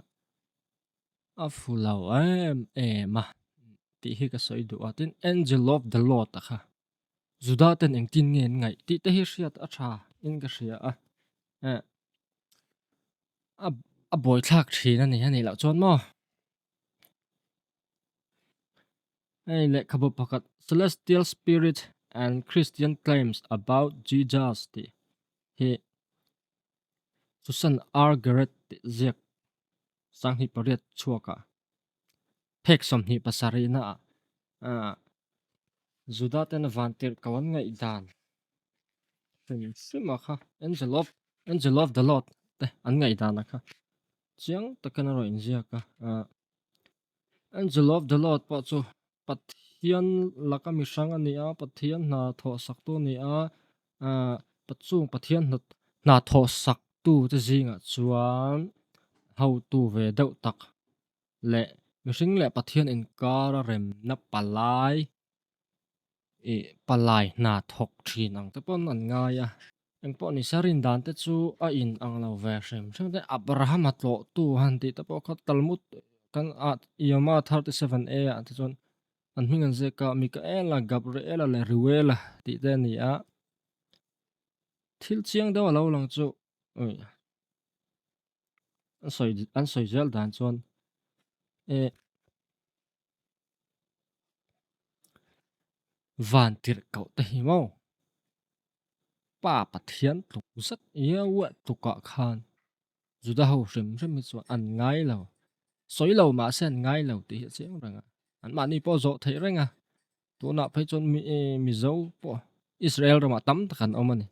a fu lo em em a tih hi ka sawi duh a tin angel of the lord a kha Juda ten engtin nge an ngaih tih te hi hriat a tha in ka hria a eh a a buaithlak thin a ni a nih loh chuan maw hei lehkhabu pakhat celestial spirit and Christian claims about Jesus tih hi Susan R. Garrett tih ziak 1800 chhuakah phek 27 naah ah Juda ten vantirhkoh an ngaihdan hrim hrim a kha Angel of Angel of the Lord te an ngaihdan a kha chiang takin a rawn inziak a ah Angel of the Lord pawh chu Pathian laka mi hrang a ni a, Pathian hna thawh saktu a ni a, ah chung Pathian hna hna thawh saktu te zingah chuan hotu ve deuh tak leh mihring leh Pathian inkar a remna palai ih palai hna thawk thin ang te pawn an ngai a. Engpawh ni se rin dan te chu a in ang lo ve hrim hrim te Abraham-a tlawhtu han tih te pawh kha Talmud kan ah Yoma 37a ah te chuan an hming an ziak a Mikaela, Gabriela leh Reuela tih te a ni a. Thil chiang deuh a lo lang chu ui an sawi an sawi zel dan chuan eh Van tirhkoh te hi maw? Pa Pathian tluk zet Yahweh tlukah khan Juda ho hrim hrim hi chuan an ngai lo. Sawi lo mahse an ngai lo tih hi a chiang reng a. Anmahni pawh zawh theih reng a. Tunah phei chuan Mizo pawh Israel ramah tam tak an awm a ni.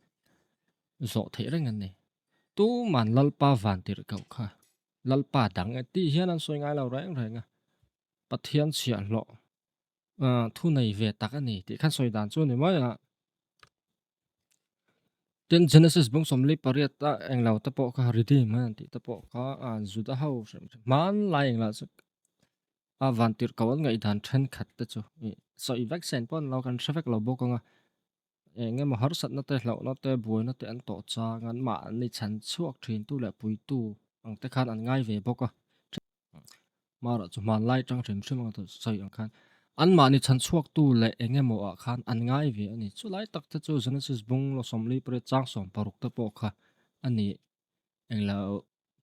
Zawh theih reng an ni. Tuman Lalpa van tirhkoh kha Lalpa dang e tih hian an sawi ngai lo reng reng a. Pathian chhiahhlawh thu nei ve tak a ni tih khan sawi dan chu a ni mai a. Tin Genesis bung 48 a englo te pawh kha redeem a tih te pawh kha Juda ho hrim hrim hmanlai englah chu a vantirhkoh an ngaihdan thenkhat te chu sawi vek sen pawh an lo kan hre vek lo bawk ang a. Eng emaw harsatna te hlauhna te buaina te an tawh chang an mahni chhan chhuak thintu leh puitu ang te khan an ngai ve bawk a. Marawh chu hmanlai tang hrim hrim anga sawi ang khan anmahni chhan chhuaktu leh eng emaw ah khan an ngai ve a ni. Chulai tak te chu Genesis bung 48 chang 16 te pawh kha a ni. Englo.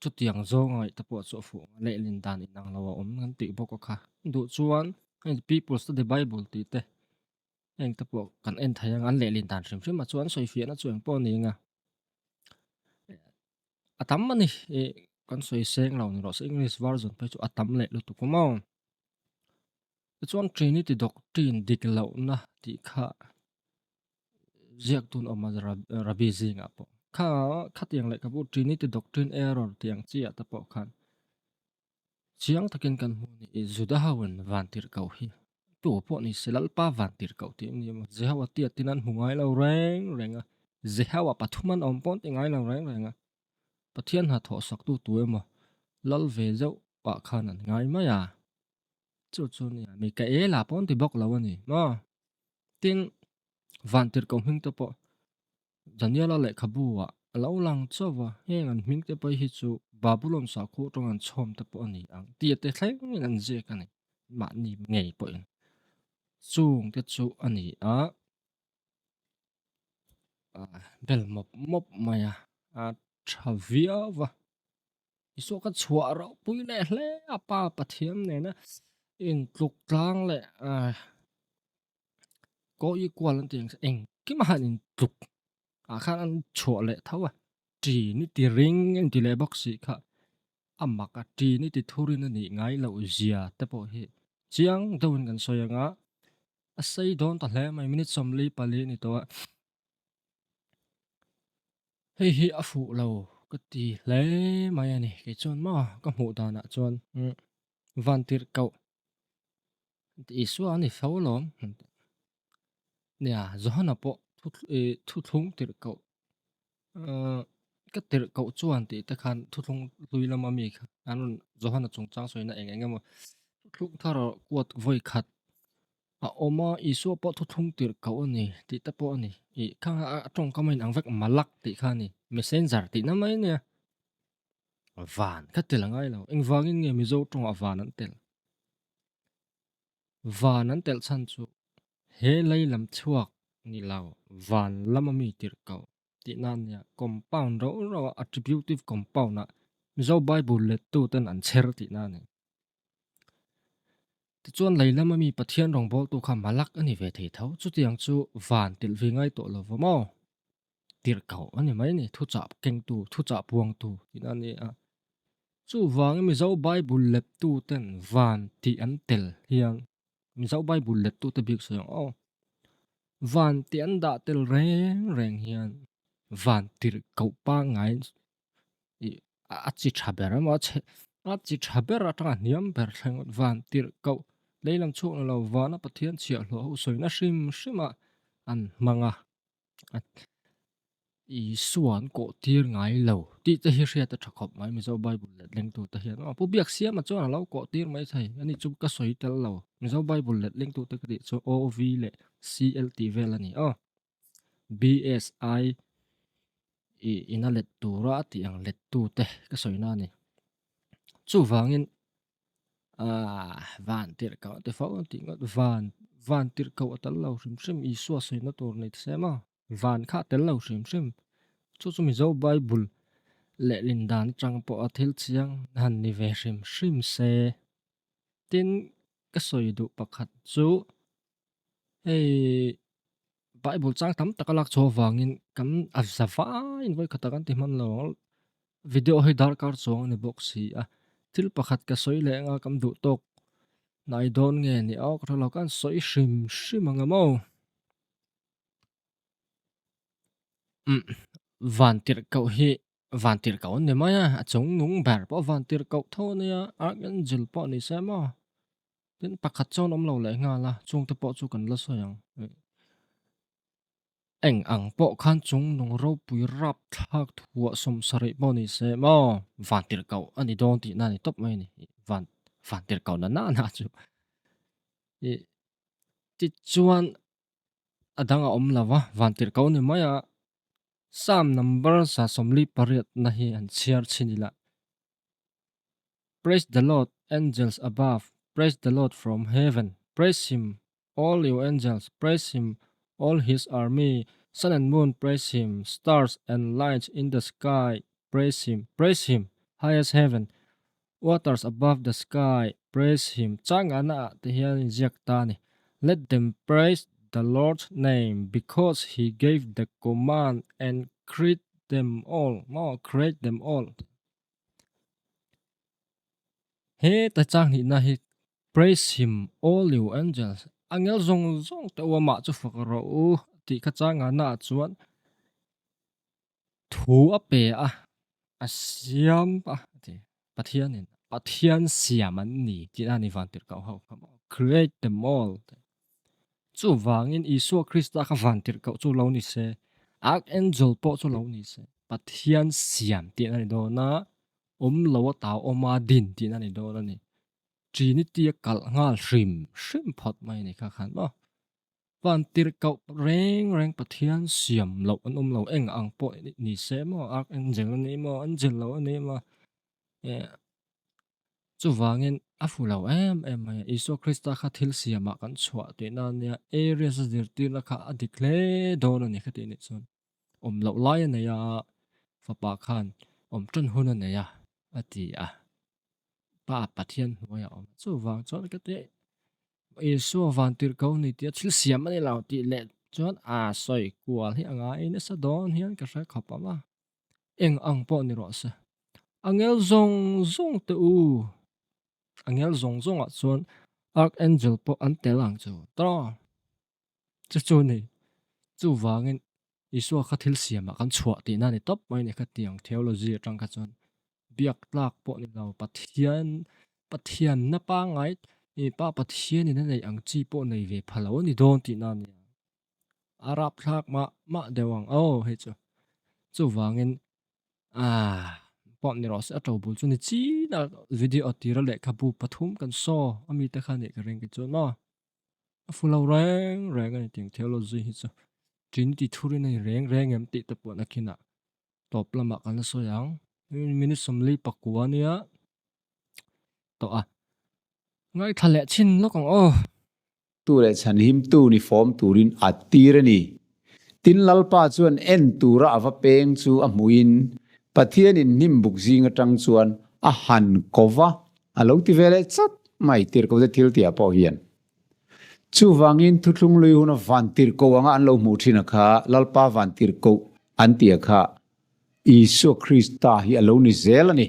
Chutiang zawng a ngaih te pawh chu a fuh ang a, lehlin dan inang lo a awm kan tih bawk a kha. Duh chuan hei People Study Bible tih te heng te pawh kan en thei ang an lehlin dan hrim hrim a chuan sawifiahna chu eng pawh a ni ang a. A tam a ni ih kan sawi seng lo ni rawh se English version phei chu a tam leh lutuk awm aw. Tichuan Trinity doctrine dik lohna tih kha ziak tun awm a Rabbi zingah pawh. Kha khatiang lehkhabu Trinity doctrine error tih ang chiah te pawh khan chiang takin kan hmu a ni. Juda hoin van tirhkoh hi tu pawh ni se Lalpa van tirhkoh tih a ni emaw Jehoa tiatin an hmu ngai lo reng reng a, Jehoa pathum an awm pawh an ti ngai lo reng reng a. Pathian hnathawh saktu tu emaw lal ve zeuh pah khan an ngai mai a. Chu chu nia Mikaela pawh an ti bawk lo a ni maw? Tin, Vantirhkoh hming te pawh Daniela lehkhabu ah a lo lang chauh a, heng an hming te pawh hi chu Babulon sakhaw atanga an chhawm te pawh a ni ang tih te thlengin an ziak a ni, mahni ngei pawhin. Chung te chu a ni a, bel mawp mawp mai a, a tha viau va. Isua ka chhuah ropui leh hle a Pa Pathian nena intluk tlang leh co equal an tih ang engkim a han intluk ah khan an chhuah leh tho a ṭi ni ti ring an ti leh bawk si kha a mak a ṭi ni ti thurin a nih ngai loh zia te pawh hi chiang deuhin kan sawi ang a a sei dawn ta hle mai minute 44 a ni tawh a. Hei hi a fuh lo ka ti hle mai a ni. Kei chuan maw ka hmuh danah chuan van tirh koh Isua a ni fo alawm. Nia Johana pawh thuthlung tirh koh ka tirh koh chuan tih te khan thuthlung hlui lama mi kha an rawn Johana chungchang sawina eng eng emaw thuthlung thar kuat vawi khat A awm a, Isua pawh thuthlung tirh koh a ni tih te pawh a ni. Ih kha a tawngkam a inang vek Malak tih kha a ni. Messenger tihna mai a nia. Van kha tel a ngai lo. Engvangin nge Mizo tawngah van an tel? Van an telh chhan chu he lei lam chhuak ni lo, van lama mi tirh koh tihna a nia. Compound rauh rauh a, attributive compound ah Mizo Bible lettu ten an chher tihna a ni. Tichuan lei lama mi Pathian rawngbawltu kha Malak a ni ve thei tho. Chutiang chu van tilh ve ngai tawh lo va maw? Tirhkoh a ni mai ni, thuchah kengtu, thuchah puangtu tihna a ni a. Chuvangin Mizo Bible leptuten van tih an tel hian Mizo Bible lettute bik sawi ang aw. Van tih an dah tel reng reng hian van tirhkoh pangngai ih a chi tha ber emaw a chhe a chi tha ber atanga hniam ber thleng van tirh koh lei lam chhuak ni lo vana Pathian chhiahhlawh ho sawina hrim hrim a an hmang a Isua an kawh tir ngai lo tih te hi hriat a tha khawp mai Mizo Bible let lengtu te hian aw Pu Biaksiama chuan a lo kawh tir mai thei ani chu ka sawi tel lo Mizo Bible let lengtu te ka tih chu OV leh CL tih vel a ni aw. BSI ih ina let tura a tih ang let tu te ka sawi na a ni. Chuvangin aah van tirh koh te fo an tih ngawt van van tirh koh a tel lo hrim hrim Isua sawina tur nei ta se maw van kha a tel lo hrim hrim chu chu Mizo Bible lehlin dan atang pawh a thil chiang han ni ve hrim hrim se. Tin ka sawi duh pakhat chu Hei Bible chang tam tak a lak chhuah avangin kan a za vaiin vawi khatah kan ti hman lo ang. Video hi darkar chuang a ni bawk si a. Thil pakhat ka sawi leh anga kan duh tawk hnai dawn nge ni aw ka hre lo khan sawi hrim hrim ang em aw. Umm van tirh koh hi van tirh koh an ni mai a, a chung nung ber pawh van tirh koh tho a nia, archangel pawh ni se maw. Tin pakhat chuan awm lo leh nghal a, chungte pawh chu kan la sawi ang. Eng ang pawh khan chung nung ropui rap thlak thuah 70 pawh ni se maw van tirh koh a ni dawn tihna a ni tawp mai a ni. Van van tirh koh na na chu. Ih tichuan a dang a awm lo va, van tirh koh a ni mai a. Psalm number 148 na hi an chhiar chhin ila. Praise the Lord, angels above, Praise the Lord from heaven, Praise him, all you angels, Praise him, all his army, Sun and moon, praise him, Stars and lights in the sky, Praise him, praise him. Highest heaven, waters above the sky, praise him changana ah te hian inziak ta a ni. Let them praise the Lord's name because he gave the command and create them all maw create them all. He ta chang hnihna hi praise him all you angels angel zawng zawng te u amah chu fak rawh u tih kha changana ah chuan Thu a pe a, a siam a ti. Pathianin Pathian siam an ni tih a ni van tirhkoh ho kha maw? Create them all tih. Chuvangin Isua Krista kha van tirhkoh chu lo ni se, Archangel pawh chu lo ni se, Pathian siam tih a ni dawn a, awm lo a tau awma din tih a ni dawn a ni. Trinity a kalh nghal hrim hrim phawt mai a ni kha khan maw? Van tirhkoh reng reng Pathian siam loh an awm lo eng ang pawh ni se maw Archangel a ni maw Angel lo a ni maw eh chuvangin a fu lo em em mai a Isua Krista kha thil siamah kan chhuah tihna a nia Arius a zirtirna kha a dik hle dawn a ni kha tih nih chuan awm loh lai a nei a fapa khan awm tan hun a nei a a ti a Pa Pathian hnuaiah a awm chuvang chuan ka ti Isua vantirhko ni tia thil siam a ni lo tih leh chuan a sawi kual hi a ngai nasa dawn hian ka hre khawp ang a, eng ang pawh ni rawh se. Angel zawng zawng te u, angel zawng zawngah chuan Archangel pawh an tel ang chu tawng. Chu chu ni, chuvangin Isua kha thil siamah kan chhuah tihna a ni tawp mai ni kha tiang theology atang kha chuan biak tlak pawh ni lo Pathian Pathianna pangngai i Pa Pathianin a neih ang chi pawh nei ve pha lo a ni dawn tihna a nia. A rapthlak mah mah deuh ang aw hei chu. Chuvangin ah pawh ni rawh se a to bul chu ni chin a video tira lehkhabu pathum kan saw a mite kha nih ka ring kei chuan maw. A fu lo reng reng a ni tih ang theology hi chu Trinity thurin a ni reng reng em tih te pawh nakinah tawp lamah kan la sawi ang. Minute 44 ania tawh a. Ngaithla leh chhin lawk ang aw. Tu leh chhanhimtu ni fawm turin a tir a ni. Tin Lalpa chuan en tura a va peng chu a hmuhin Pathianin hnim buk zing atang chuan a han ko va, a lo ti ve leh chat mai tirhkote thil tihah pawh hian. Chuvangin thuthlung lui huna van tirhkoh anga an lo hmuh thin a kha, Lalpa van tirhkoh an tih a kha, Isua Krista hi a lo ni zel a ni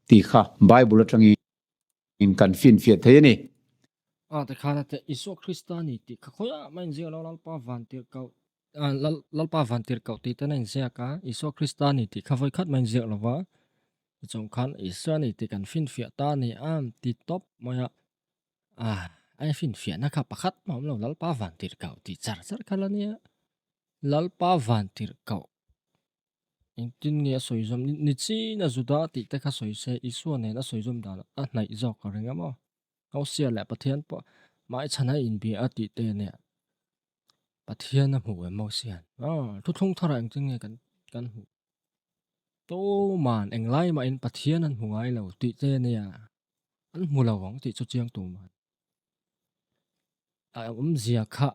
tih kha Bible atangin kan finfiah thei a ni. A tikhan a teh Isua Krista ni tih kha khawiah mah inziak lo Lalpa van tirhkoh Lalpa van tirhkoh tih ten a inziak a, Isua Krista ni tih kha vawikhat mah inziak lo va, tichuan khan Isua ni tih kan finfiah ta a ni a ti tawp mai a, a finfiahna kha pakhat mah a awm lo, Lalpa van tirhkoh tih char char kha la nia, Lalpa van tirhkoh engtin nge a sawi zawm ni chin a Juda tih te kha sawi se Isua nen a sawi zawm dan a hnaih zawk ka ring a maw, Hosea leh Pathian pawh hmaichhan a inbia a tih te nia. Pathian a hmu em Mosian? Aw, thuthlung tharah engtin nge kan kan hmuh? Tuman englai mahin Pathian an hmu ngai lo tih te ania. An hmu lo ang tih chu chiang tuman. A awmzia kha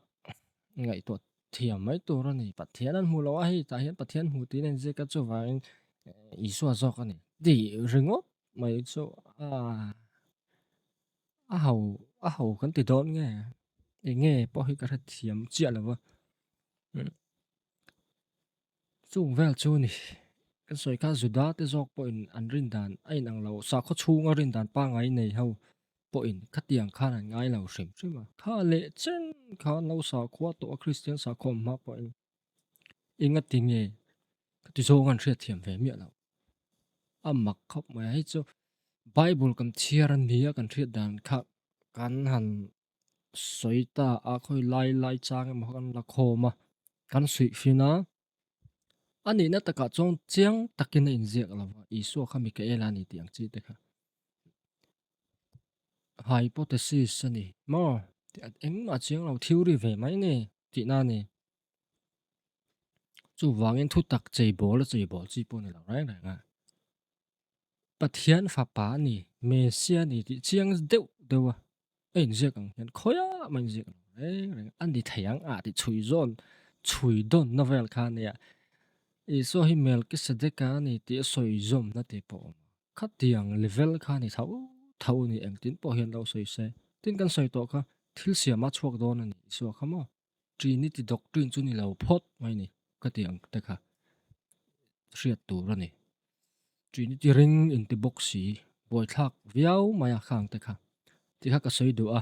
ngaihtuah thiam mai tur a ni. Pathian an hmu lo a hei tah hian Pathian hmu tiin a inziak a chuvangin Isua zawk a ni tih ringawt mai chu a A ho a ho kan ti dawn nge eng nge pawh hi ka hre thiam chiah lo va chung vel chu ni kan sawi kha Juda te zawk pawhin an rin dan a inang lo sakhaw chhunga rin dan pangngai nei ho pawhin khatiang khan an ngai lo hrim hrim a kha leh chen khan lo sakhua tawh a Kristian sakhawm hma pawhin enga ti nge ka ti zawng an hriat thiam ve miah lo. A mak khawp mai a, hei chu Bible kan chhiar a nia kan hriat dan kha kan han sawi ta a khawi lai lai chang emaw kha kan la khawm a kan suih fin a a nihna takah chuan chiang takin a inziak lo va Isua kha Mikaela a ni tih ang chi te kha hypothesis a ni maw engmah chiang lo theory ve mai a ni tihna a ni. Chuvangin thutak cheibawl a cheibawl chi pawh a ni lo reng reng a. Pathian fapa a ni, Messia a ni tih chiang deuh deuh a, a inziak ang hian khawiah mah inziak lo reng reng a, a ni thei ang ah tih chhui zawn, chhui dawnna vel kha a nia. Isua hi Melkisedeka a ni tih a sawi zawmna te pawh a awm a. Khatiang level kha ni tho tho a ni engtin pawh hian lo sawi se. Tin kan sawi tawh kha thil siama chhuak dawn a ni Isua kha maw? Trinity doctrine chu ni lo phawt mai ni khatiang te kha hriat tur a ni. Trinity ring inti bawk si buaithlak viau mai a khang te kha tih kha ka sawi duh a.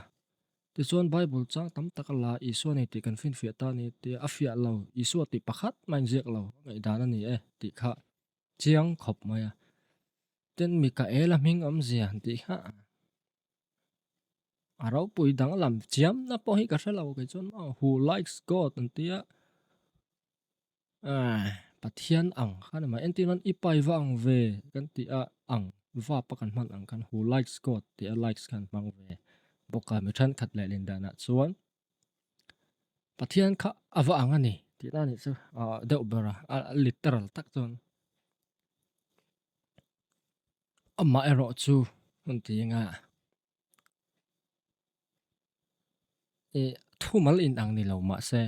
Tichuan Bible chang tam tak a la Isua nei tih kan finfiah ta a ni tia a fiah lo Isua tih pakhat mah inziak lo a ngaihdan a ni e tih kha chiang khawp mai a. Tin Mikaela hming awmzia han tih kha a ropui danglam chiamna pawh hi ka hre lo kei chuan maw who likes God an tia Pathian ang kha ni mai entir nan i pai va ang ve kan tih a ang verb a kan hman ang khan who likes God tih a likes khan hmang ve bawk a mi thenkhat leh lindanah chuan Pathian kha a va ang a ni tih na nih chu ah deuh ber a a literal tak chuan amah erawh chu an ti anga ih thumal inang ni lo mahse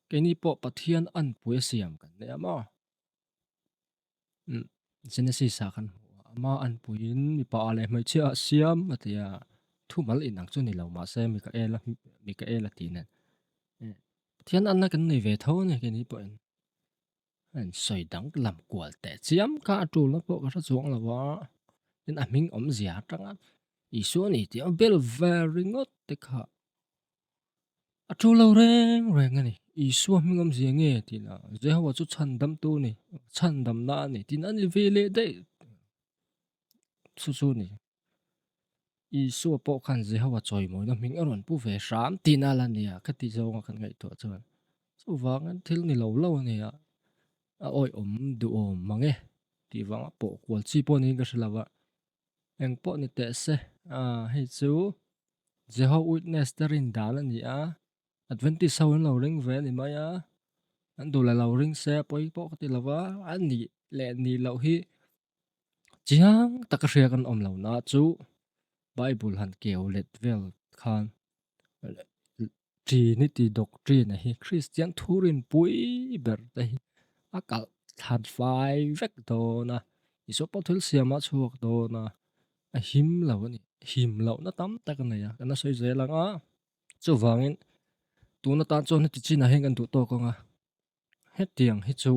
keini pawh Pathian anpui a siam kan nia maw. Genesis ah kan hmu a, ama anpuiin mipa ah leh hmeichhia ah siam a ti a, thumal inang chu ni lo mahse Mikaela Mikaela tih nen Pathian anna kan nei ve tho a ni keini pawhin a insawi dang lam kual teh chiam kha a tulna pawh ka hre chuang lo a, tin a hming awmzia atanga Isua ni tih a bel ve ringawt te kha. A ṭu lo reng reng a ni. Isua hming awmzia nge tih lah Jehovah chu chhandamtu a ni, chhandamna a ni tiin a ni ve leh daih chu chu a ni. Isua pawh khan Jehovah chawimawina hming a rawn pu ve hram tihna la nia ka ti zawnga kan ngaihtuah chuan. Chuvangin thil ni lo lo a nia, a awihawm duhawm mang e tih vanga pawh kual chi pawh niin ka hre lo va. Eng pawh ni teh se, hei chu Jehovah Witness te rin dan a ni a, Adventist ho an lo ring ve a ni mai a, an duh leh lo ring se a pawi pawh ka ti lo va, a nih leh nih loh hi chiang taka hria kan awm lo na chu Bible han keu let vel khan Trinity doctrine a hi Kristian thurin pui ber te hi a kalh thlan fai vek dawn a, Isua pawh thil siam a chhuak dawn a, a him lo a ni. Him lohna tam tak a nei a, kan la sawi zel ang a, chuvangin tun atan chuan heti chinah hian kan duh tawk ang a, hetiang hi chu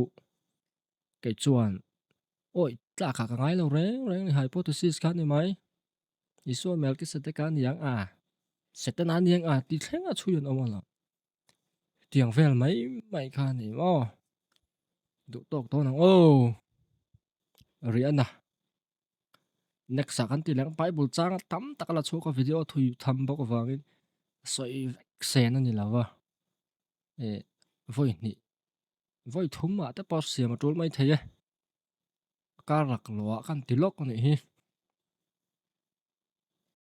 kei chuan awi tlakah ka ngai lo reng reng a ni, hypothesis kha a ni mai. Isua Melkisedeka a ni ang a, Setana a ni ang a tih thleng a chhui an awm a lo. Tiang vel mai mai kha a ni maw? Duh tawk dawn ang aw. Riana. Next ah kan ti leh ang Bible chang tam tak a la chhuak a video thui tham bawk avangin sawi vek sen a ni lo va. Eh vawi hnih vawi thum ah te pawh siam a tul mai thei e. Kar lak loh ah kan ti lawk a nih hi.